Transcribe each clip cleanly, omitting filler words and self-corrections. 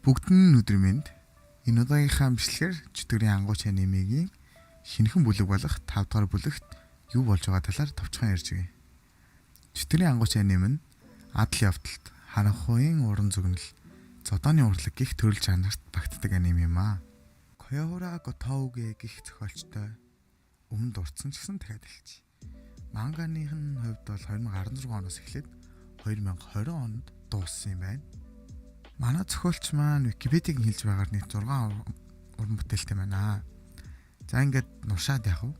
Бүгдний өдрийн мэнд. Энэ удаагийнхаа бичлэгээр чөтгөрийн ангууч анимегийн шинэхэн бүлэг болох 5 дугаар бүлэгт юу болж байгаа талаар товчхон ярьж өгье. Чөтгөрийн ангууч аним нь адал явдалт, харанхуйн уран зөгнөл, зодооны урлаг гих төрөл жанрт багтдаг аним юм аа. Коёхура Готоугэ гих зохиолчтой өмнө дурдсан ч гэсэн дахиад хэлчихье. Манганых нь хувьд бол 2016 оноос эхлээд 2020 онд дууссан юм байна. Манай зохиолч маань Википедиг хэлж байгаагаар нэг 6 уран бүтээлтэй байна. За, ингээд нуршаад яах вэ?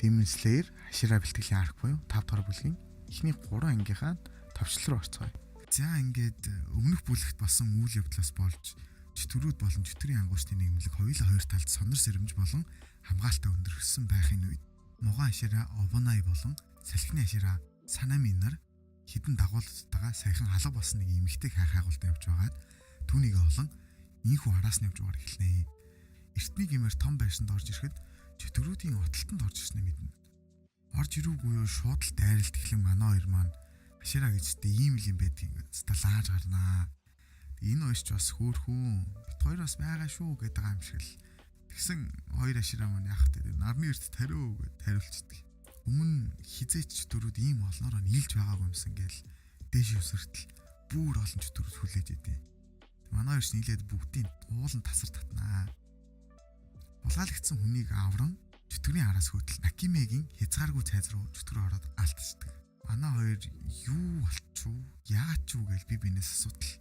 Demon Slayer Хашира бэлтгэлийн arc буюу 5 дугаар бүлгийн эхний 3 ангийнхаа товчлол руу орцгоё. За, ингээд өмнөх бүлэгт болсон үйл явдлаас болж чөтгөрүүд болон чөтгөрийн ангуучдын нийгэмлэг хоёулаа хоёр талд сонор сэрэмж болон хамгаалалтаа өндөрсөн байхын үед муган хашира Обунай болон салхины хашира Санами нар хэдэн дагуултайгаа саяхан алга болсон нэг эмэгтэй хайх хайгуултаа явж байгаад түүнийг олон инхүү араас нь явж байгаа эхэлнэ. Эртний гэмээр том байшинд орж ирэхэд чөтгөрүүдийн отолтонд орж ирснээ мэднэ. Орж ирүүгүй юу, шууд л дайралт эхлэн манай хоёр маань хашира гэжтэй ийм л юм байдгийг лааж гарнаа. Энэ хоёр ч бас хөөхүүн. Бит хоёр бас байгаа шүү гэдэг юм шиг л. Тэгсэн хоёр хашира маань яах вэ? Нарны эрт тариу гэд тариулцдаг. Өмнө хизээч чөтгөрүүд ийм олноороо нийлж байгаагүй юмсан гээл дээш өсөртөл бүр олон чөтгөрүүд хүлээж идэв. Манай хоёр ч нийлээд бүгдийн уулан тасар татнаа. Хулгайлагдсан хүнийг авран чөтгөрийн араас хөтөл Накимегийн хязгааргүй цайз руу чөтгөр ороод алдчихдаг. Манай хоёр юу болчихв, яач юу гэж би бинээс асуудал,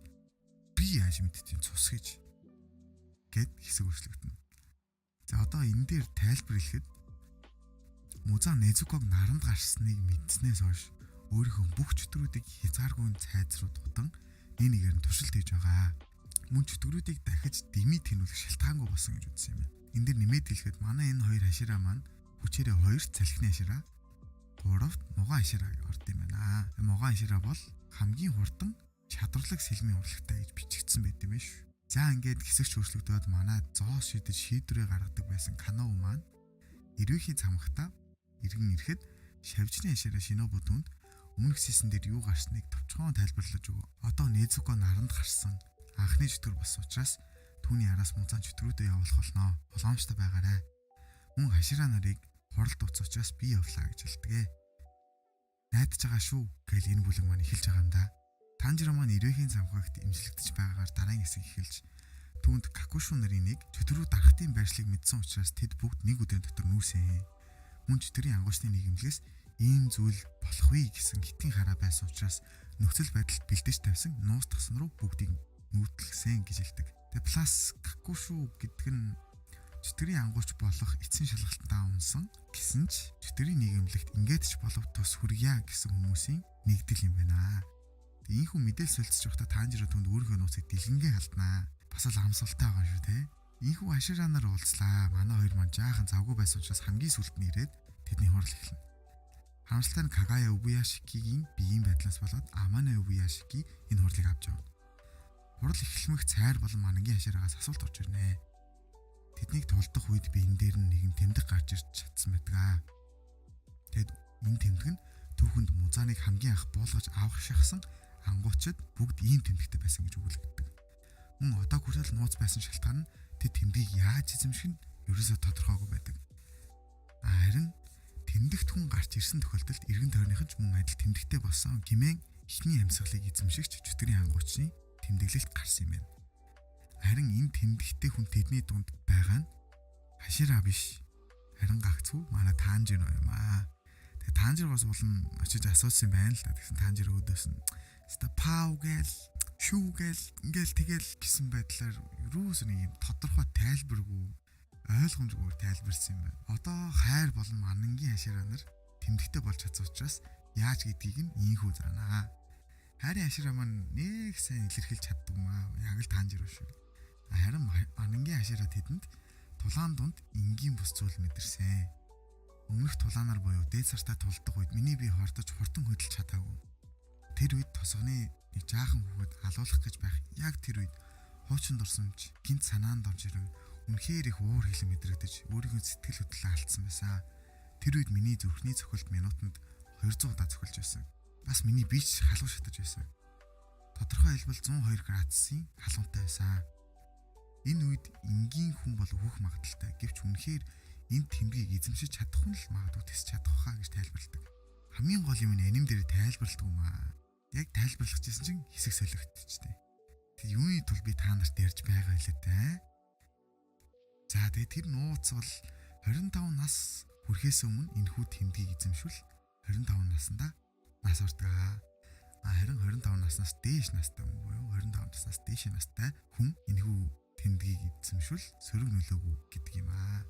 би яаж мэдтiin, цус гэж гэд хэсэг өөрчлөгдөнө. За, одоо энэ дээр тайлбар хэлэхэд Музан Незуког наранд гарсныг мэдснээс хойш өөрийнхөө бүх чөтгөрүүдийг хязгааргүй цайз руу дутан нэг нэгээр нь туршилт хийж байгаа. Мөн чөтгөрүүдийг дахиж дэмий тэнүүлэх шалтгаангүй болсон гэж үзсэн юм байна. Энэ дээр нэмээд хэлэхэд манай энэ хоёр хашира маань хүчээрээ хоёр салхины хашира, гуравт муган хашира орд юм байна. Муган хашира бол хамгийн хурдан чадварлаг сэлмийн урлагтай гэж бичигдсэн байт юм биш. За, ингээд хэсэгч өөрчлөгдөөд манай зоос шидэж шийдвэрээ гаргадаг байсан Канау маань эрвээхийн цамхтаа эргэн ирэхэд шавжны хашира Шинобу түнд өмнөх season дээр юу гарсныг товчхон тайлбарлаж өгөө. Одоо Незуко наранд гарсан анхны чөтгөр болсон учраас түүний араас музаан чөтгөрүүдээ явуулах болно. Боломжтой байгаарай. Мөн хашира нарыг хурал дууц учраас би явлаа гэж хэлдэг. Найдаж байгаа шүү гэл энэ бүлэг маань эхэлж байгаа юм да. Танжиро маань эрвээхийн цамхагт имжлэгдэж байгаагаар дараагийн хэсэг эхэлж түүнд Какушу нарын нэг чөтгөрүүд дарахтын байршлыг мэдсэн учраас тэд бүгд нэг өдрийн дотор нүүсэн. Мөн чөтгөрийн ангуучны нийгэмлэгээс ийм зүйл болох вэ гэсэн хитийн хараа байсан учраас нөхцөл байдалд бэлдэж тавьсан нуус тасан руу бүгдийг нүүдлсэн гэж хэлдэг. Тэгээ plus Какушу гэдэг нь чөтгөрийн ангууч болох эцсийн шалгалтандаа унсан гэсэн ч чөтгөрийн нийгэмлэгт ингээд ч болов тус хүргье гэсэн хүмүүсийн нэгдэл юм байна. Тэгээ ийхүү мэдээлэл солилцож байхдаа Танжиро түнд өөрийнхөө нууцыг дэлгэнгээ халднаа. Бас л амсгалтай байгаа шүү те. Ийхүү хашира нар уулзлаа. Манай хоёр маань жаахан завгүй байсан учраас хамгийн сүүлд нь ирээд тэдний хурал эхэлнэ. Харамсалтай нь Кагая Убуяшикигийн биеийн байдлаас болоод Амана Убуяшики энэ хурлыг авч явна. Хурал эхлэмэх цайр болон манангийн хашираагаас асуулт орж ирнэ. Тэднийг тулдах үед биен дээр нь нэгэн тэмдэг гарч ирж чадсан байдаг. Тэгэд энэ тэмдэг нь түүхэнд музааныг хамгийн анх буулгаж авах шахсан ангуучид бүгд ийм тэмдэгтэй байсан гэж өгүүлэгддэг. Мөн одоо хүртэл нууц байсан шалтгаан нь тэд тэмдгийг яаж эзэмших нь ерөөсөө тодорхойгүй байдаг. Харин тэмдэгт хүн гарч ирсэн тохиолдолд эргэн тойрных нь ч мөн адил тэмдэгтэй болсон гэмээн эхний амьсгалыг эзэмшигч чөтгөрийн ангуучны тэмдэглэлт гарсан юм байна. Харин энэ тэмдэгтэй хүн тэдний дунд байгаа нь хашира биш. Харин гагцхүү манай Танжиро юм аа. Тэгээ Танжирогоос улам очиж асуусан юм байна л да. Тэгсэн Танжиро өөдөөс нь ста пау гээл шүү гээл ингээл тэгэл гэсэн байдлаар юусоо нэг юм тодорхой тайлбаргүй, ойлгомжгүй тайлбарсан юм байна. Одоо хайр болон манангийн хашира нар тэмдэгтэй болж чадсан учраас яаж гэдгийг нь ийхүү заанаа. Хайрын хашира маань нэг сайн илэрхийлж чаддаг юм аа. Яг л Танжиро шүү. Харин манангийн хашира тэдэнд тулаан дунд энгийн бус зүйл мэдэрсэн. Өмнөх тулаанаар буюу дээд сартаа тулдаг үед миний бие хордож хурдан хөдөлж чадаагүй. Тэр үед тосгоны нэг жаахан хүүхэд алуулах гэж байх яг тэр үед хуучин дурсамж гинт санаанд орж ирэн үнэхээр их уур хилэн мэдрэгдэж өөрийнхөө сэтгэл хөдлөлөө алдсан байсан. Тэр үед миний зүрхний цохилт минутанд 200 удаа цохилж байсан. Бас миний бие ч халуун шатаж байсан. Тодорхой хэлбэл 102 градусын халуунтай байсан. Энэ үед энгийн хүн бол өөхөх магадлалтай. Гэвч үнэхээр энэ тэмдгийг эзэмшиж чадах хүн л магадгүй тэсч чадах хаа гэж тайлбарладаг. Хамгийн гол юм нь аним дээр тайлбарладаг юм аа. Яг тайлбарлах гэсэн чинь хэсэг солигдчихтэй. Тэг юуны тул би та нарт ярьж байгаа илээ дээ. За тэгээ тэр нууц бол 25 нас хүрэхээс өмнө энэхүү тэмдгийг эзэмшвэл 25 наснда нас ордог. Харин 25 наснаас дээш настай хүн буюу 25 наснаас дээш настай хүн энэхүү тэмдгийг эзэмшвэл сөрөг нөлөөгүй гэдэг юм аа.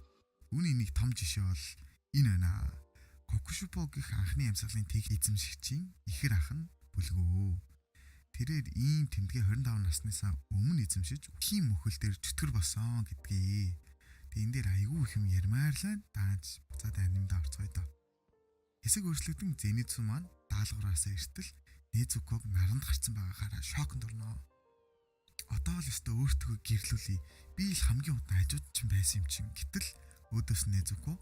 Үүний нэг том жишээ бол энэ байна. Кокушупо гэх анхны амьсгалын тех эзэмшигчийн ихэр ах нь Бүлгөө. Тэрээр ийм тэмдгээ 25 наснысаа өмнө эзэмшиж үхийн мөхөл дээр чөтгөр болсон гэдгийг. Тэг энэ дээр айгүй их юм ярмаар л байна. Даанч буцаад анимд орцгоё доо. Хэсэг өөрчлөгдөн Зеницу маань даалгавраасаа эртэл Незуког наранд гарцсан байгаагаараа шоконд орно. Одоо л өстө өөртөө гэрлүүлье. Би л хамгийн удаан хажууд чинь байсан юм чинь. Гэтэл өөдөөс Незуко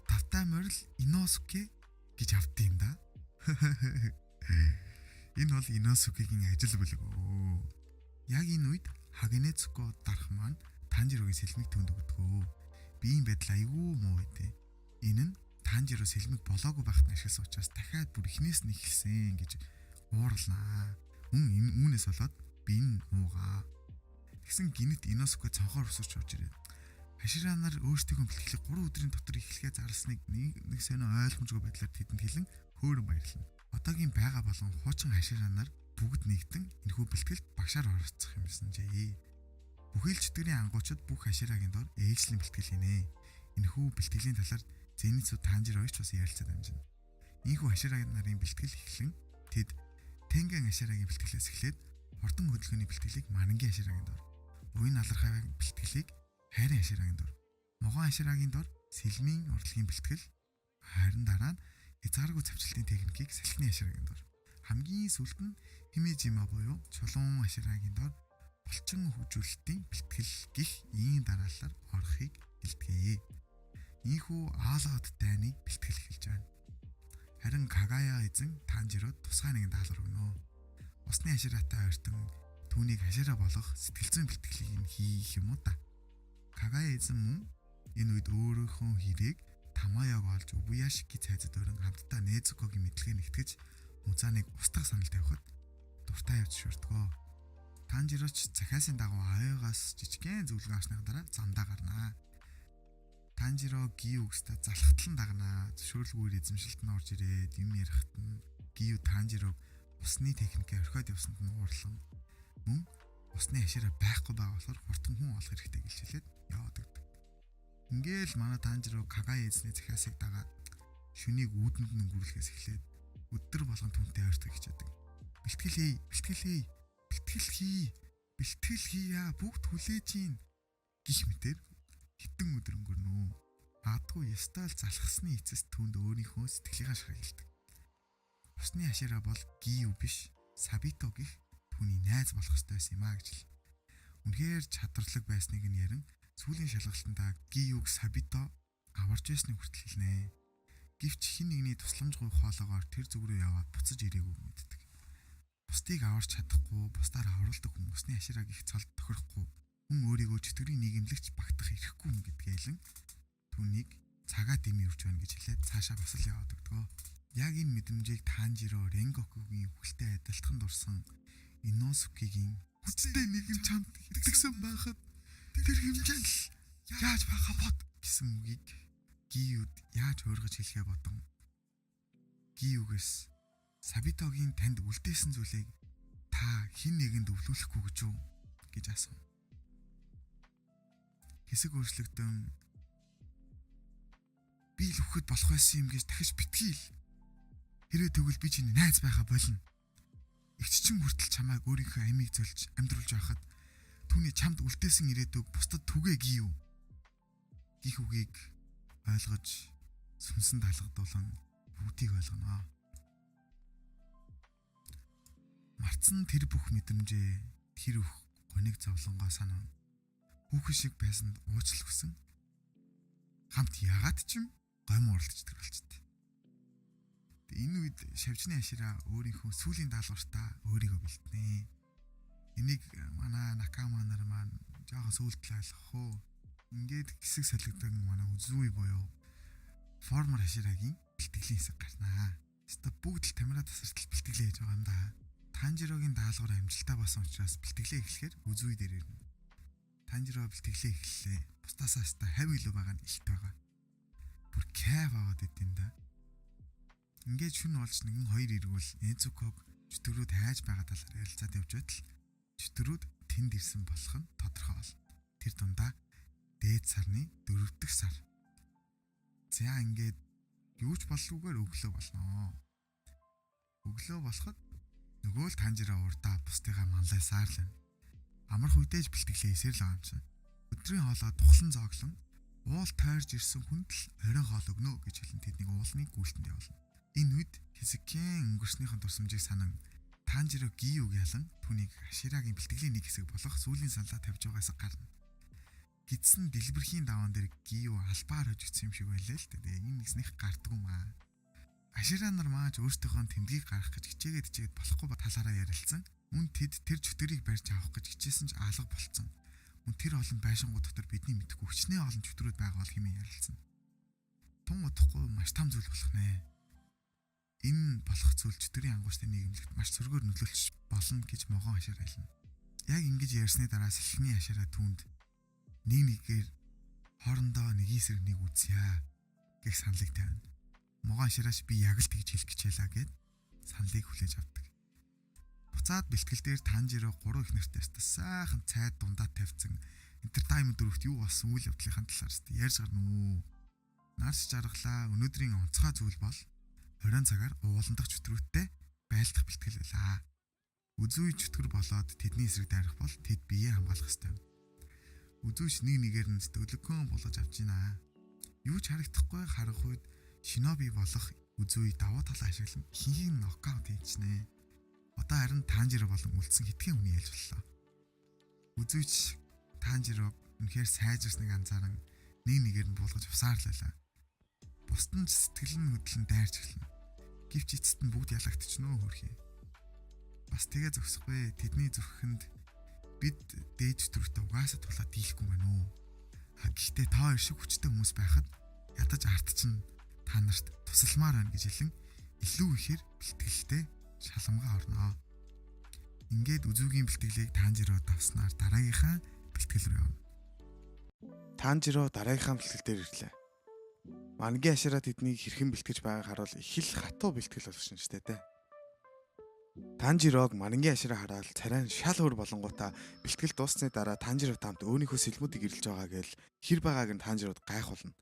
тавтай морил Иносуке гэж авд юм да. Энэ бол Иносукегийн ажил бүлэг. Яг энэ үед Хагенецуко дарах маань Танжирогийн сэлмийг түнд өгдөгөө. Биеийн байдал айгүй муу байдээ. Энэ нь Танжиро сэлмэг болоогүй байхад нь ашигласан учраас дахиад бүр эхнээс нь эхэлсэн гэж уурлнаа. Мөн энэ үүнээс болоод би энэ уугаа. Тэгсэн гинэт Иносуке цонхоор өсөрч орж ирээд Хашира нар өөрсдийнхөө бэлтгэлийг 3 өдрийн дотор эхлэхээ зарласныг нэг сонио ойлгомжгүй байдлаар тэдэнд хэлэн хөөрөн баярлана. Одоогийн байгаа болон хуучин Хашира нар бүгд нэгдэн энэхүү бэлтгэлд багшаар оролцох юмсанжээ. Бүхэл л чөтгөрийн ангуучид бүх Хаширагийн дор ээлжлэн бэлтгэл хийнэ. Энэхүү бэлтгэлийн талаар Зеницу Танжиро хоёрч бас ярилцаад амжина. Ийхүү Хашира нарын бэлтгэл эхлэн тэд Тенгэн Хаширагийн бэлтгэлээс эхлээд хурдан хөдөлгөөний бэлтгэлийг Марангийн Хаширагийн дор, уян алархай бэлтгэлийг Хайрын Хаширагийн дор, Могоон Хаширагийн дор сэлмийн урлагийн бэлтгэл, харин дараа нь хязгааргүй цавчлалтын техникийг салхины Хаширагийн дор, хамгийн сүүлд нь Химежима буюу Чулуун Хаширагийн дор булчин хөгжүүлэлтийн бэлтгэл гих ийм дараалалаар орохыг хэлдэг. Ийхүү Аалаад дайны бэлтгэл эхэлж байна. Харин Кагая эзэн Танжиро тусгай нэгэн даалгавар өгнө. Усны хашираатай ойртон түүнийг хашираа болгох сэтгэл зүйн бэлтгэлийг нь хийх юм уу та. Кагая эзэн мөн энэ үед өөрийнхөө хэрээг Тамаяг олж Убуяшики цайзад өрн хамтдаа Незукогийн мэдлэгээ нэгтгэж Музаныг устгах санал тавихад дуртай явж шүрдгөө. Танжироч захиасын дагуу аюугаас жижигхэн зөвлөгөө авсныхан дараа замдаа гарнаа. Танжиро Гию үгстэй залхатлан дагнаа. Зөвшөөрлгүйгээр эзэмшилт нь орж ирээд юм ярихт нь Гию Танжирог усны техникээр орхиод явсанд нь уурлан мөн усны хашираа байхгүй байгаа болохоор хурдан хүн олох хэрэгтэй гэж хэлээд яваад өгдөг. Ингээл манай Танжиро Кагая эзний захиасыг дагаад шүнийг үүдэнд нь өнгөрүүлэхээс эхлээд өдөр болгон түүнтэй ойртох хичээдэг. Бэлтгэл хий, бэлтгэл хий, бэлтгэл хий, бэлтгэл хийя, бүгд хүлээж ийн гих мэтэр хэдэн өдөр өнгөрнө. Магадгүй ёстой л залхасны эцэс түүнд өөрийнхөө сэтгэлийнхаа шарыг хэлдэг. Усны хашираа бол Гию биш, Сабито гих түүний найз болох ёстой байсан юм а гэж л. Үнэхээр чадварлаг байсныг нь ярин сүүлийн шалгалтандаа Гиюг Сабито аварж байсныг хүртэл хэлнэ. Гэвч хин нэгний тусламжгүй хоолоогоор тэр зүг рүү яваад буцаж ирээгүй мэддэг. Бусдыг аварч чадахгүй, бусдаар авруулдаг хүн усны хашираа гих цолд тохирохгүй. Хүн өөрийгөө чөтгөрийн нийгэмлэгч багтах эрхгүй юм гэдгээлэн түүнийг цагаа дэмий үрж байна гэж хэлээд цаашаа бас л яваад өгдгөө. Яг энэ мэдрэмжийг Танжиро Ренгокугийн хүлтэй адилтхан дурсан Иносукигийн хүчтэй нэгэн чамд итгэсэн байхад тэр хэмжээ л яаж байхаа бод гэсэн үгийг Гиюд яаж хуургаж хэлэхээ бодон Гиюгээс Сабитогийн танд үлдээсэн зүйлийг та хэн нэгэнд өвлүүлэхгүй гэж үү гэж асуув. Хэсэг өөрчлөгдөн би л өгөхөд болох байсан юм гэж дахиж битгий л. Хэрвээ тэгвэл би чиний найз байхаа болно. Эгч чин хүртэл чамайг өөрийнхөө амийг зөлж амьдруулж байхад түүний чамд үлдээсэн ирээдүг бусдад түгээ гиев. Гих үгийг ойлгож сүнсэн талгадуулан бүгдийг ойлгоно. Мартсан тэр бүх мэдрэмжээ тэр бүх гониг зовлонгоо санав. Хүүхэн шиг байсанд уучлал хүсэн. Хамт ягаад ч юм гомь уралдчихдаг болчихдээ. Энэ үед шавжны ашираа өөрийнхөө сүүлийн даалгавартаа өөрийгөө бэлтнэ. Энийг манай Накама нар маань жоохон сүултэл ойлгох уу? Ингээд хэсэг солигдсон манай Үзүй буюу Формер Хаширагийн бэлтгэлийн хэсэг гарнаа. Өстө бүгд л тамира тасартал бэлтгэлээ хийж байгаа юм да. Танжирогийн даалгавар амжилттай болсон учраас бэлтгэлээ эхлэхээр Үзүй дээр ирнэ. Танжиро бэлтгэлээ эхэллээ. Бусдаасаа өстө хавь илүү байгаа нь илт байгаа. Бүр кайф аваад идэв да. Ингээд шүн болж нэгэн хоёр эргүүл Незуког чөтгөрүүд хайж байгаа талаар ярилцаад явж байтал чөтгөрүүд тэнд ирсэн болох нь тодорхой болно. Тэр дундаа дээд сарны 4 дахь сар. За ингээд юу ч боллгүйгээр өглөө болноо. Өглөө болоход нөгөө л Танжиро урдаа бусдыгаа манлайлсаар л байна. Амрах үедээ ч бэлтгэлээ хийсээр л байгаа юм чинь. Өдрийн хоолоо тухлан зооглон уул тойрж ирсэн хүнд л оройн хоол өгнө гэж хэлэн тэднийг уулны гүйлтэнд явуулна. Энэ үед Хизекийн өнгөрснийхэн дурсамжийг санан Танжиро Гиюг ялан түүнийг Хаширагийн бэлтгэлийн нэг хэсэг болох сүүлийн саналаа тавьж байгаасаа гарна. Гидсэн дэлбэрхийн даваан дээр Гию албаар хожигдсан юм шиг байлаа л дээ. Энэ нэгснийх гардгүй маа. Хашира нар мааж өөртөөхөө тэмдгийг гаргах гэж хичээгээд хичээгээд болохгүй талаараа ярилцсан. Мөн тэд тэр чөтгөрийг барьж авах гэж хичээсэн ч алга болцсон. Мөн тэр олон байшингууд дотор бидний мэдэхгүй хичнээн олон чөтгөрүүд байгаа бол хэмээн ярилцсан. Тун удахгүй маш том зүйл болох нэ. Энэ болох зүйл чөтгөрийн ангууштай нийгэмлэгт маш зөргөөр нөлөөлчих болно гэж могон хашаар хэлнэ. Яг ингэж ярьсны дараа салхины хашаараа түүнд нэг нэгээр хоорондоо нэг эсрэг нэг үзье гэх саналыг тавина. Могон хашаараас би яг л тэгж хэлэх гэжээлаа гэд саналыг хүлээж авдаг. Буцаад бэлтгэл дээр Танжиро 3 их нартай сайхан цайд дундаа тавьсан Entertainment дөрөвт юу болсон үйл явдлынхаа талаар ярьж гарна уу. Нарс жаргалаа өнөөдрийн онцгой зүйл бол 20 цагаар уулан дахь чөтгөрүүттэй байлдах бэлтгэл байлаа. Үзүй чөтгөр болоод тэдний эсрэг дайрах бол тэд биеэ хамгаалах ёстой юм. Үзүүч нэг нэгээр нь сэтгэлгэн болгож авч байна. Юу ч харагдахгүй харах үед шиноби болох Үзүй давуу талаа ашиглан ихэнх нь нокаут хийжнэ. Одоо харин Танжиро болон үлдсэн хэдхэн хүний ялж боллоо. Үзүүч Танжиро үнэхээр сайжирсныг анзааран нэг нэгээр нь буулгаж явсаар л байлаа. Бусд нь ч сэтгэл нь хөдлөн дайрч эхэлнэ. Гэвч эцэст нь бүгд ялагдчихнө хөрхий. Бас тэгээ зогсохгүй. Тэдний зүрхэнд бид дээж төрөлтөө угаасаа тулаад дийлэхгүй байна уу? А гэхдээ та хоёр шиг хүчтэй хүмүүс байхад ядаж арт чинь та нарт тусалмаар байна гэж хэлэн илүү ихээр бэлтгэлтэй шаламгаа орноо. Ингээд Үзүүгийн бэлтгэлийг Танжиро давснаар дараагийнхаа бэлтгэл рүү явна. Танжиро дараагийнхаа бэлтгэл дээр ирлээ. Мангийн Хашира тэднийг хэрхэн бэлтгэж байгааг харуул их л хатуу бэлтгэл болгосон ч дээ. Танжирог Мангийн Хашира хараад царай нь шал өөр болонгуудаа бэлтгэл дууссаны дараа Танжиро тамт өөрийнхөө сэлмүүдийг ирэлж байгаа гээл хэр байгааг нь Танжирод гайхуулна.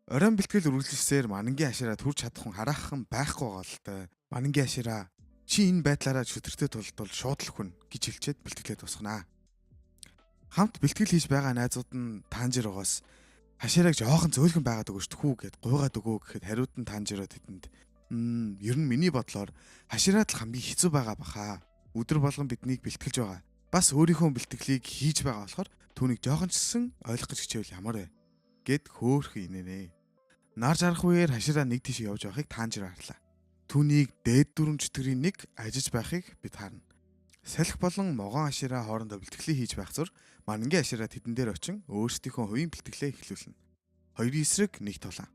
Оройн бэлтгэл үргэлжлэсээр Мангийн Хашира төрж чадах хүн хараахан байхгүй голтой. Мангийн Хашира чи энэ байдлаараа чөтгөртэй тулдвал шууд л хүн гэж хэлчихэд бэлтгэлээ дуусгана. Хамт бэлтгэл хийж байгаа найзууд нь Танжирогоос Хашираг жоохон зөөлхөн байгаад өгөөч тхүү гэд гуйгаад өгөө гэхэд хариуд нь Танжиро тэдэнд ер нь миний бодлоор Хашираад л хамгийн хэцүү байгаа баха. Өдөр болгон биднийг бэлтгэлж байгаа. Бас өөрийнхөө бэлтгэлийг хийж байгаа болохоор түүнийг жоохон ч гэсэн ойлгох гэж хичээвэл ямар вэ гэд хөөхөн инэнэ. Нар жаргах үеэр Хашира нэг тийш явж байхыг Танжиро харлаа. Түүнийг дээд дөрвөн чөтгөрийн нэг ажиж байхыг бид харна. Салхи болон могон Хашира хоорондоо бэлтгэлээ хийж байх зур Мангийн Хашира тэдэн дээр очин өөрсдийнхөө хувийн бэлтгэлээ эхлүүлнэ. Хоёрын эсрэг нэг тулаан.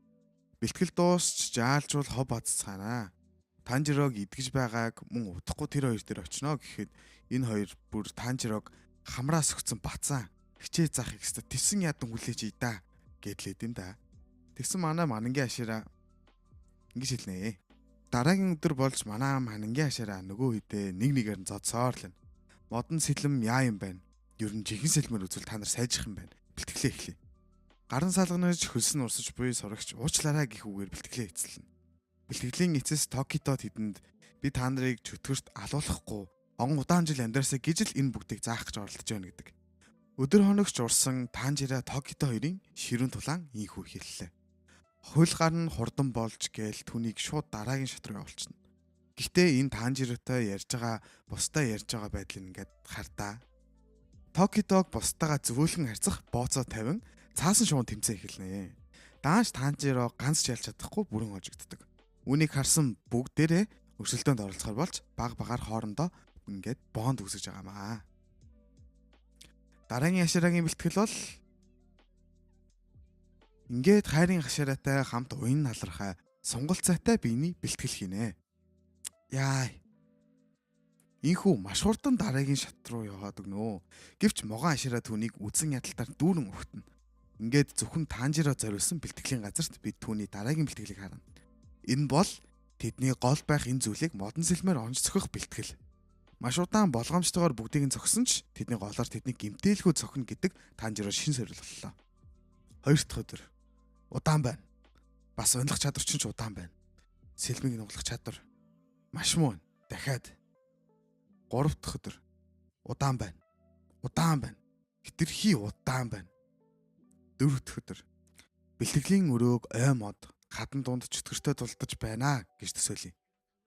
Бэлтгэл дуусч жаалжуул хов баццгаана. Танжирог идгэж байгааг мөн удахгүй тэр хоёр дээр очино гэхэд энэ хоёр бүр Танжирог хамраас өгсөн бацаан хичээ заах их өстө тэсэн ядан хүлээж ийда гэдлээд юм да. Тэгсэн манай Мангийн Хашира ингэж хэлнэ. Дараагийн өдөр болж манай Мангийн Хашира нөгөө хэдээ нэг нэгээр нь зодсоор л байна. Модон сэлэм яа юм байна. Ер нь жинхэнэ сэлмээр үзвэл та нар сайжрах юм байна. Бэлтгэлээ эхлэе. Гарын салганаж хөлс нь урсаж буй сурагч уучлаарай гэх үгээр бэлтгэлээ эцэлнэ. Бэлтгэлийн эцэс Токито тэдэнд би та нарыг чөтгөрт алуулахгүй он удаан жил амьдарсаа гэж л энэ бүгдийг заах гэж оролдож байна гэдэг. Өдөр хоногч урсан Танжира Токито хоёрын ширүүн тулаан ийхүү хэллээ. Хөл гар нь хурдан болж гээл түүнийг шууд дараагийн шат руу явуулчихна. Гэхдээ энэ Танжиротой ярьж байгаа бусдаа ярьж байгаа байдлыг ингээд хардаа. Токитог бусдаагаа зөвөөлхөн харьцах бооцоо тавин цаасан шуун тэмцээн эхэлнэ. Даанч Танжиро ганц ч ялж чадахгүй бүрэн хожигддог. Үүнийг харсан бүгдээрээ өрсөлдөөнд оролцохоор болж баг багаар хоорондоо ингээд бонд үүсгэж байгаамаа. Дараагийн Хаширагийн бэлтгэл бол ингээд хайрын хашираатай хамт уян налархай сунгалцайтай биений бэлтгэл хийнэ. Яа. Инхүү маш хурдан дараагийн шат руу яваад өгнө. Гэвч могон хашираа түүнийг үзэн ядалтаар дүүрэн өгтөнө. Ингээд зөвхөн Танжиро зориулсан бэлтгэлийн газарт бид түүний дараагийн бэлтгэлийг харна. Энэ бол тэдний гол байх энэ зүйлийг модон сэлмээр онж цохих бэлтгэл. Маш удаан болгоомжтойгоор бүгдийг нь цохисон ч тэдний голоор тэдний гэмтээлгүй цохино гэдэг Танжиро шин сорил боллоо. Хоёр дахь өдөр удаан байна. Бас унилах чадвар чинь ч удаан байна. Сэлмийг нуглах чадвар маш муу. Дахиад гурав дахь өдөр удаан байна. Удаан байна. Хитрхи удаан байна. Дөрөв дэх өдөр бэлтгэлийн өрөөг ой мод хадан дунд чөтгөртэй тулдаж байна гэж төсөөлье.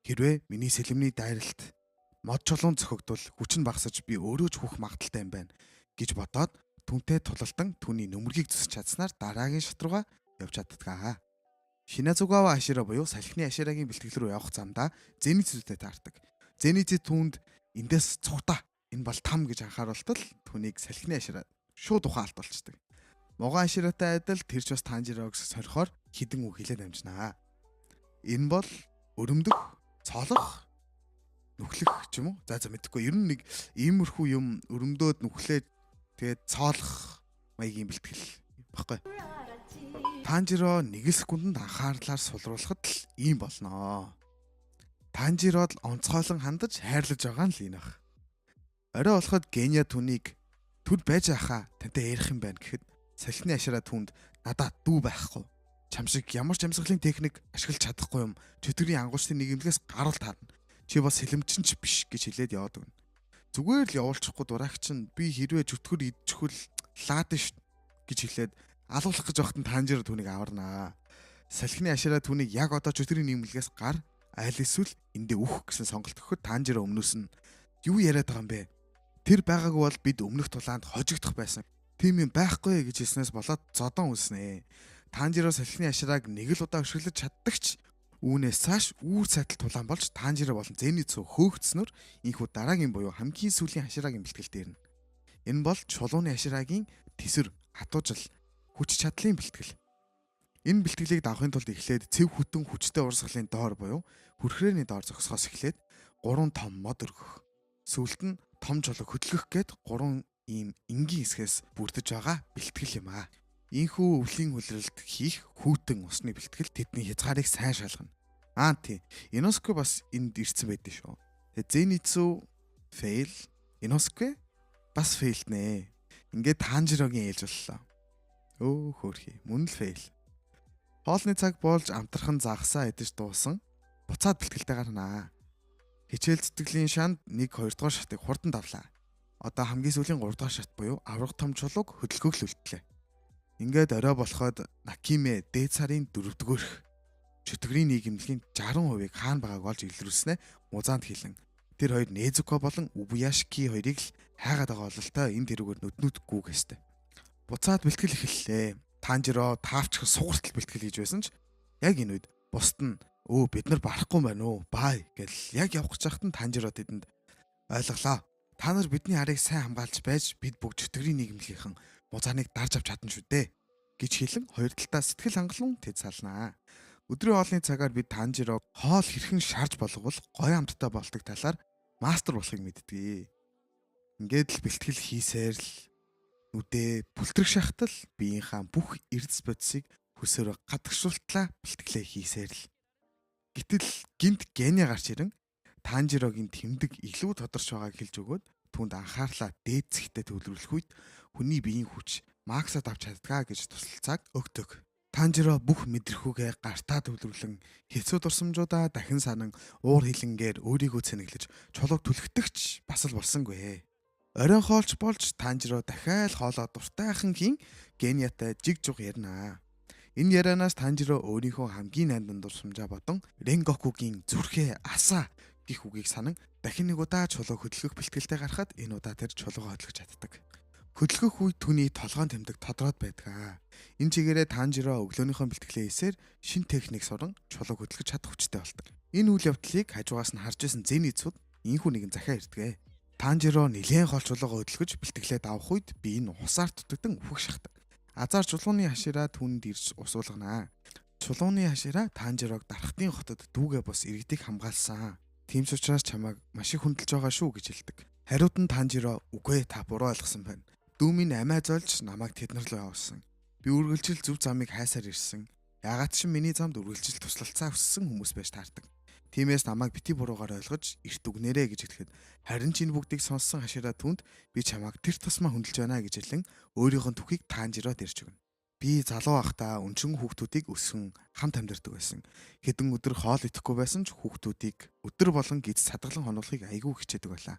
Хэрвээ миний сэлэмний дайралт мод чулуун цохигдвол хүч нь багасаж би өөрөө ч хөх магадaltaй юм байна гэж бодоод түнтэй тулалдан түүний нүмергийг зүсч чадсанаар дараагийн шат руугаа явж чаддгаа. Шиназугава Ашира буюу салхины Аширагийн бэлтгэл рүү явах замдаа Зеницүтэй таардаг. Зеницү түүнд эндээс цухта энэ бол там гэж анхааруултал түүнийг салхины Ашира шууд ухаан алдуулцдаг. Могон Аширатай адил тэр ч бас Танжирог сорихоор хідэн үг хэлээд амжинаа. Энэ бол өрөмдөх, цоолох, нүхлэх ч юм уу? За мэдэхгүй. Ер нь нэг иймэрхүү юм өрөмдөөд нүхлээд тэгээд цоолох маягийн бэлтгэл баггүй. Танжиро нэг секундэд анхаарлаар сулруулахад л ийм болноо. Танжирод л онцгойлон хандаж хайрлаж байгаа нь л энэ бах. Орой болоход Геня түүнийг түр байж ахаа тантай ярих юм байна гэхэд салхины ашираа түүнд надад дүү байхгүй. Чам шиг ямар ч амьсгалын техник ашиглаж чадахгүй юм. Чөтгөрийн ангуучдын нийгэмлэгээс гаруул таарна. Чи бол сэлэмчин ч биш гэж хэлээд яваад өгнө. Зүгээр л явуулчихгүй дураагч нь би хэрвээ чөтгөр идчихвэл лаадна ш гэж хэлээд алуулах гэж байхад нь Танжиро түүнийг аварнаа. Салхины ашираа түүнийг яг одоо чөтгөрийн нийгэмлэгээс гар аль эсвэл эндээ үх гэсэн сонголт өгөхөд Танжиро өмнөөс нь юу яриад байгаа юм бэ? Тэр байгаагүй бол бид өмнөх тулаанд хожигдох байсан. Тийм юм байхгүй гэж хэлснээс болоод зодон үлснэ. Танжиро салхины аширааг нэг л удаа өшөглөж чаддагч үүнээс цааш үүр цайтал тулаан болж Танжиро болон Зеницү хөөгдснөөр инхүү дараагийн буюу хамгийн сүүлийн ашираагийн бэлтгэл дээрнэ. Энэ бол чулууны ашираагийн тэсвэр, хатуужил, хүч чадлын бэлтгэл. Энэ бэлтгэлийг давахын тулд эхлээд цэв хүтэн хүчтэй урсгалын доор буюу хүрхрээний доор зогсохоос эхлээд 3 том мод өргөх. Сүүлд нь том чулууг хөдөлгөх гээд 3 ийм энгийн хэсгээс бүрдэж байгаа бэлтгэл юм аа. Ийхүү өвлийн хүлрэлт хийх хүүтэн усны бэлтгэл тэдний хязгаарыг сайн шалгана. Аа тий. Иноске бас энд ирсэн байдсан шүү. Тэгээ Зеницү fail, Иноске бас failнэ. Ингээд Танжирогийн ээлж боллоо. Өө хөөрхий. Мөн л fail. Хоолны цаг болж амтрахын загсаа идэж дуусан. Буцаад бэлтгэлтэй гарнаа. Хичээл зүтгэлийн шанд 1 2 дугаар шатыг хурдан давлаа. Одоо хамгийн сүүлийн 3 дугаар шат буюу авраг том чулууг хөдөлгөөг л үлдлээ. Ингээд орой болоход Накиме дээд сарын 4-р чөтгөрийн нийгэмлэгийн 60%-ыг хаана байгааг олж илрүүлснээ музаанд хэлэн. Тэр хоёр Незуко болон Убуяшики хоёрыг л хайгаад байгаа бололтой энэ тэрүүгээр нүднүүдгүй гэжтэй. Буцаад бэлтгэл эхэллээ. Танжиро таавчхан сугартал бэлтгэл хийж байсан ч яг энэ үед бусд нь өө бид нар барахгүй байна уу? Бай гэл яг явах гэж байхад нь Танжиро тэдэнд ойлголоо. Та нар бидний арыг сайн хамгаалж байж бид бүгд чөтгөрийн нийгэмлэгийнхэн музааныг дарж авч чадна шүү дээ гэж хэлэн хоёр талдаа сэтгэл хангалуун тэд салнаа. Өдрийн хоолны цагаар бид Танжиро хоол хэрхэн шарж болговол гоё амттай болдог талаар мастер болохыг мэддэг. Ингээд л бэлтгэл хийсээр л нүдээ бүлтрэх шахтал биеийнхаа бүх эрдэс бодисыг хөсөөрөө гадагшуултлаа бэлтгэлээ хийсээр л. Гэтэл гинт Геня гарч ирэн Танжирогийн тэмдэг илүү тодорч байгааг хэлж өгөөд түүнд анхаарлаа дээд зэгтээ төвлөрүүлэх үед хүний биеийн хүч максад авч чаддгаа гэж туслалцааг өгдөг. Танжиро бүх мэдрэхүүгээ гартаа төвлөрлөн хэцүү дурсамжуудаа дахин санан уур хилэнгээр өөрийгөө цэнэглэж чулууг түлхтэгч бас л болсонгүй. Оройн хоолч болж Танжиро дахиад хоолоо дуртайхан хийн Геньятай жиг жуг ярина. Энэ ярианаас Танжиро өөрийнхөө хамгийн нандин дурсамжаа бодон Ренгокугийн зүрхээ асаа гих үгийг санан дахин нэг удаа чулуу хөдөлгөх бэлтгэлтэй гарахад энэ удаа тэр чулуугаа хөдөлгөж чаддаг. Хөдөлгөх үед түүний толгойн тэмдэг тодроод байдаг. Энэ чигээрээ Танжиро өглөөнийхөө бэлтгэлээ хийсээр шин техник суран чулууг хөдөлгөж чадах хүчтэй болдог. Энэ үйл явдлыг хажуугаас нь харж байсан Зеницуд инхүү нэгэн захиа ирдэг. Танжиро нилээн хол чулуугаа хөдөлгөж бэлтгэлээ давах үед би энэ усаар дутагдан үхэх шахдаг. Азар чулууны хашираа түүнд ирж усуулганаа. Чулууны хашираа Танжирог дархтын хотод дүүгээ бус иргэдийг хамгаалсан. Тийм ч учраас чамайг маш их хүндэлж байгаа шүү гэж хэлдэг. Хариуд нь Танжиро үгүй та буруу ойлгосон байна. Дүү минь амиа зольж намайг тэд нар руу явуулсан. Би үргэлжил зөв замыг хайсаар ирсэн. Яагаад ч миний замд үргэлжил туслалцаа хүссэн хүмүүс байж таардаг. Тиймээс намайг бити буруугаар ойлгож эрт үгнээрэй гэж хэлэхэд харин ч энэ бүгдийг сонссон хашираа түнд би чамайг тэр тусмаа хүндэлж байна гэж хэлэн өөрийнх нь түүхийг Танжирод ирж өгнө. Би залуу байхдаа өнчин хүүхдүүдийг өсгөн хамт амьдардаг байсан. Хэдэн өдөр хоол идэхгүй байсан ч хүүхдүүдийг өдөр болон гиз садгалан хонуулахыг айгүй хичээдэг байлаа.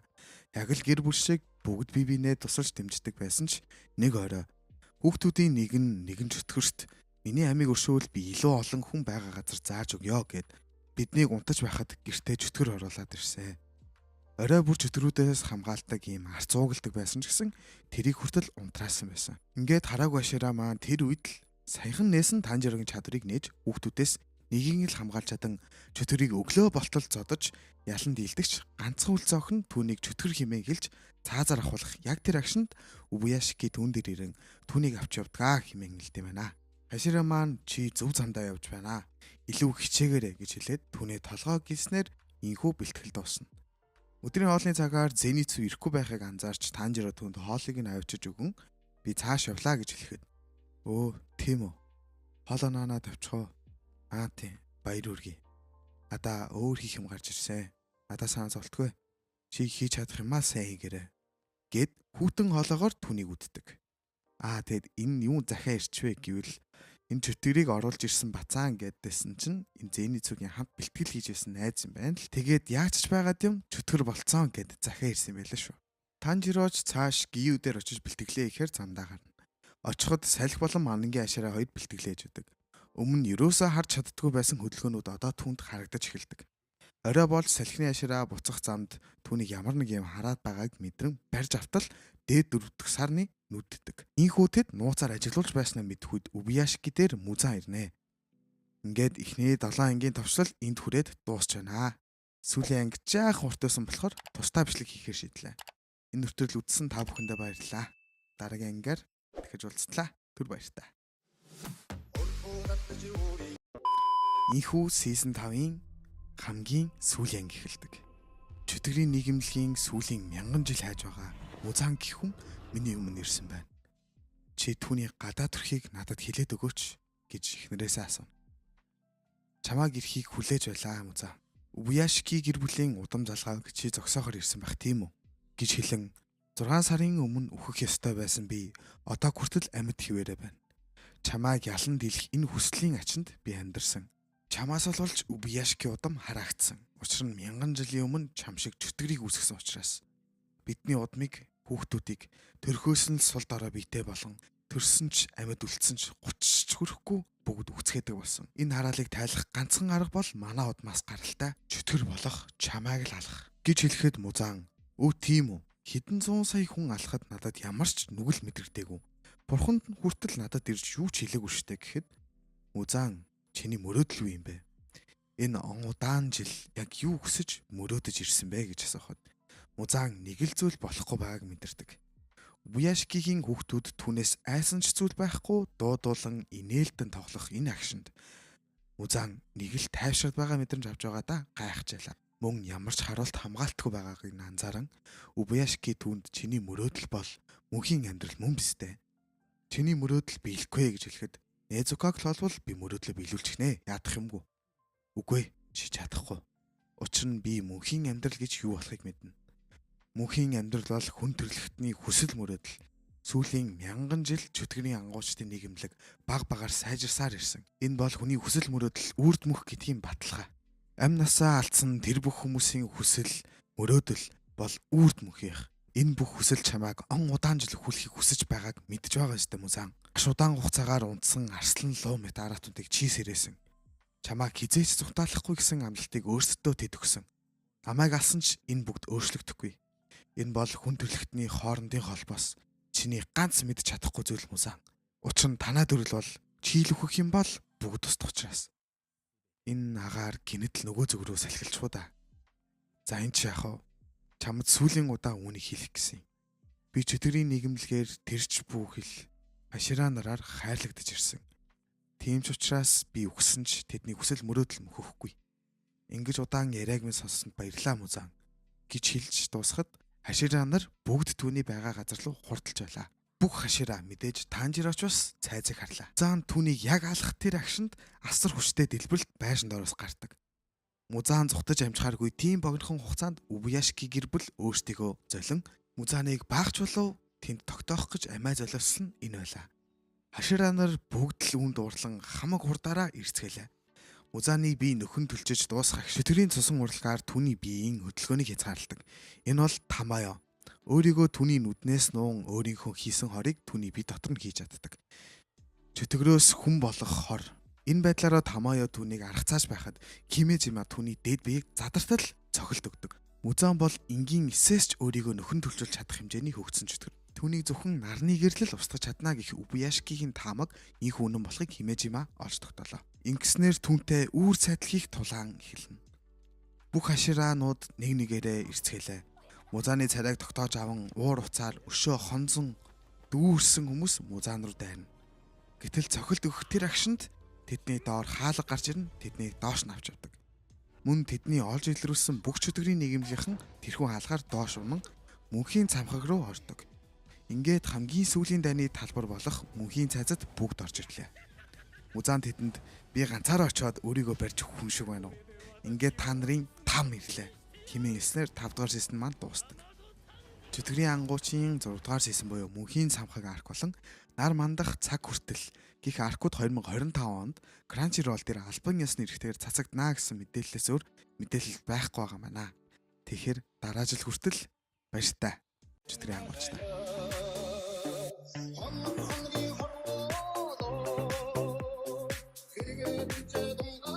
Яг л гэр бүл шиг бүгд бие биенээ тусалж дэмждэг байсан ч нэг орой хүүхдүүдийн нэг нь нэгэн чөтгөрт миний амийг өршөөл би илүү олон хүн байгаа газар зааж өгөө гэд биднийг унтаж байхад гэртээ чөтгөр оруулаад ирсэн. Орой бүр чөтгөрүүдээс хамгаалдаг ийм арц уугалдаг байсан ч гэсэн тэрийг хүртэл унтраасан байсан. Ингээд хараагүй ашираа маань тэр үед л саяхан нээсэн Танжирогийн чадварыг нээж хүүхдүүдээс нэгийг л хамгаалж чадан чөтгөрийг өглөө болтол зодож ялан дийлдэгч ганцхан үл зөөх нь түүнийг чөтгөр хэмээн хэлж цаазаар ахуулах яг тэр агшинд Убуяшики түүн дээр ирэн түүнийг авч явдгаа хэмээн хэлдэм байна. Хашира маань чи зөв замдаа явж байна. Илүү хичээгээрэй гэж хэлээд түүний толгой гиснээр инхүү бэлтгэл дуусна. Өдрийн хоолны цагаар Зеницү ирэхгүй байхыг анзаарч Танжиро түүнд хоолыг нь авчиж өгөн би цааш явлаа гэж хэлэхэд өө тийм үү. Хоолоо наанаа тавьчихоо. Аа тийм баяр хүргэе. Надаа өөр хийх юм гарч ирсэн. Надаа санаа зовлтгүй. Чи хийж чадах юмаа сайн хийгээрэй гэд хүүтэн хоолоогоор түүнийг үддэг. Аа тэгэд энэ юу захиа ирчвэ гэвэл энэ чөтгөрийг оруулж ирсэн бацаан гэдээсэн чинь энэ Зеницүгийн хамт бэлтгэл хийж байсан найз юм байна л. Тэгээд яаж ч байгаад юм чөтгөр болцсон гэд захиа ирсэн юм байлаа шүү. Танжирооч цааш Гию дээр очиж бэлтгэлээ ихээр замдаа гарна. Очиход салхи болон манангийн ашаараа хоёр бэлтгэлээж өгдөг. Өмнө нь ерөөсөө харж чаддгүй байсан хөдөлгөөнүүд одоо түүнд харагдаж эхэлдэг. Орой болж салхины ашираа буцах замд түүнийг ямар нэг юм хараад байгааг мэдрэн барьж автал дээд дөрөвдөх сарны нүддэг. Ийхүү тэд нууцаар ажиглуулж байснаа мэдэх үед Убияшики дээр Музан ирнэ. Ингээд эхний 7 ангийн товчлол энд хүрээд дуусч байна. Сүүлийн анги жаахан урт байсан болохоор тусдаа бичлэг хийхээр шийдлээ. Энэ хүртэл үзсэн та бүхэндээ баярлалаа. Дараагийн ангиар дахиж уулзтлаа. Түр баяртай. Ийхүү season 5-ын хамгийн сүүлийн анги эхэлдэг. Чөтгөрийн нийгэмлэгийн сүүлийн мянган жил хайж байгаа Музан гэх хүн миний өмнө ирсэн байна. Чи түүний гадаа төрхийг надад хэлээд өгөөч гэж эхнэрээсээ асууна. Чамааг ирэхийг хүлээж байлаа Музан. Убуяшики гэр бүлийн удам залгааг чи зогсоохоор ирсэн байх тийм үү гэж хэлэн 6 сарын өмнө үхэх ёстой байсан би одоо хүртэл амьд хിവэрэ байна. Чамааг ялан дийлэх энэ хүслийн ачинд би амьдарсан. Чамаас болж Убуяшики удам хараагдсан. Учир нь мянган жилийн өмнө чам шиг чөтгөрийг үүсгэсэн учраас бидний удмыг хүүхдүүдийг төрхөөс нь сул дорой биетэй болон төрсөн ч амьд үлдсэн ч 30 ч хүрэхгүй бүгд үцгээдэг болсон. Энэ хараалыг тайлах ганцхан арга бол манай удмаас гаралтай чөтгөр болох чамайг л алах гэж хэлэхэд Музан өө тийм үү, хэдэн зуун сая хүн алахад надад ямар ч нүгэл мэдрэгдээгүй. Бурханд нь хүртэл надад ирж юу ч хэлээгүй штэ гэхэд Музан чиний мөрөөдөл юу юм бэ? Энэ он удаан жил яг юу хүсэж мөрөөдөж ирсэн бэ гэж асуухад Музан нэг л зүйл болохгүй байгааг мэдэрдэг. Убуяшикигийн хүүхдүүд түүнээс айсан ч зүйл байхгүй дуудуулан инээлдэн тоглох энэ агшинд Музан нэг л тайвшраад байгаа мэдрэмж авч байгаа да гайхажээ. Мөн ямар ч харуулт хамгаалтгүй байгааг нь анзааран Убуяшики түүнд чиний мөрөөдөл бол мөнхийн амьдрал мөн биз дээ. Чиний мөрөөдөл биелэхгүй гэж хэлэхэд Незукаг л болвол би мөрөөдлөө биелүүлчих нэ. Яадах юмгүй. Үгүй чи чадахгүй. Учир нь би мөнхийн амьдрал гэж юу болохыг мэднэ. Мөнхийн амьдрал бол хүн төрөлхтний хүсэл мөрөөдөл. Сүүлийн мянган жил чөтгөрийн ангуучдын нийгэмлэг баг багаар сайжирсаар ирсэн. Энэ бол хүний хүсэл мөрөөдөл үрд мөх гэдгийн баталгаа. Амь насаа алдсан тэр бүх хүмүүсийн хүсэл мөрөөдөл бол үрд мөхийнх. Энэ бүх хүсэл чамайг он удаан жил хүлхийг хүсэж байгааг мэдж байгаа ёстой Музан. Маш удаан хугацаагаар унтсан арслан луу мэт аратуудыг чи сэрээсэн. Чамайг хизээч зугатаалахгүй гэсэн амлалтыг өөрсдөө тэд өгсөн. Намайг алсан ч энэ бүгд өөрчлөгдөхгүй. Энэ бол хүн төрөлхтний хоорондын холбоос. Чиний ганц мэдж чадахгүй зүйл Музан. Учир нь танаа төрөл бол чийл өөхөх юм бол бүгд тусдах учраас. Энэ агаар гинэт л нөгөө зүг рүү салхилчихуу да. За энэ чи яах вэ? Чамд сүүлийн удаа үүнийг хэлэх гэсэн юм. Би чөтгөрийн нийгэмлэгээр тэрч бүхэл Хашира нараар хайрлагдаж ирсэн. Тийм ч учраас би үхсэн ч тэдний хүсэл мөрөөдөл мөхөхгүй. Ингэж удаан яриаг минь сонссонд баярлалаа, Музан, гэж хэлж дуусахад Хашира нар бүгд түүний байгаа газар руу хурдалж байлаа. Бүх Хашира, мэдээж Танжироч бас цайзыг харлаа. Музан түүнийг яг алах тэр агшинд асар хүчтэй дэлбэрэлт байшин доороос гардаг. Музан зугтаж амжихааргүй тийм богинохон хугацаанд Убуяшики гэр бүл өөрсдийгөө золин Музаныг баагч болов тэнд тогтоох гэж амиа золиосон нь энэ байлаа. Хашира нар бүгд л үүнд уурлан хамаг хурдаараа эрцгээлээ. Музаны бие нөхөн түлжиж дуусгах чөтгөрийн цусан урлагаар түүний биеийн хөдөлгөөнийг хязгаарладаг. Энэ бол Тамайо. Өөрийгөө түүний нүднээс нуун өөрийнхөө хийсэн хорыг түүний бие дотор нь хийж чаддаг. Чөтгөрөөс хүн болох хор. Энэ байдлаараа Тамайо түүнийг аргацааж байхад Кимежима түүний дээд биеийг задартал цохилт өгдөг. Музан бол энгийн эсээс ч өөрийгөө нөхөн түлжүүлж чадах хэмжээний хөгжсөн чөтгөр. Түүнийг зөвхөн нарны гэрлэл устгах чадна гэх Убуяшикийн таамаг энэхүү үнэн болохыг Химежима олж тогтоолоо. Ингэснээр түүнтэй үүр сайдал хийх тулаан эхэлнэ. Бүх хашираанууд нэг нэгээрээ эрцгээлээ. Музаны царайг тогтоож аван уур уцаар өшөө хонзон дүүрсэн хүмүүс Музан руу дайрна. Гэтэл цохилт өгөх тэр агшинд тэдний доор хаалга гарч ирнэ, тэднийг доош нь авч явдаг. Мөн тэдний олж илрүүлсэн бүх чөтгөрийн нийгэмлийнхэн тэрхүү хаалгаар доош унан мөнхийн цамхаг руу ордог. Ингээд хамгийн сүүлийн дайны талбар болох мөнхийн цайзад бүгд орж ирлээ. Музан тэдэнд би ганцаараа очиод өөрийгөө барьж өгөх хүн шиг байна уу? Ингээд та нарын там ирлээ хэмээн хэлснээр 5 дугаар season маань дуустдаг. Чөтгөрийн ангуучийн 6 дугаар season буюу мөнхийн цамхаг arc болон нар мандах цаг хүртэл гэх arc ууд 2025 онд Crunchyroll дээр албан ёсны эрхтээр цацагдана гэсэн мэдээллээс өөр мэдээлэл байхгүй байгаа байна. Тэгэхээр дараа жил хүртэл баяртай. Чөтгөрийн ангуучтай. Хоног хоногийн хорвоо хэрэгээ бичээд.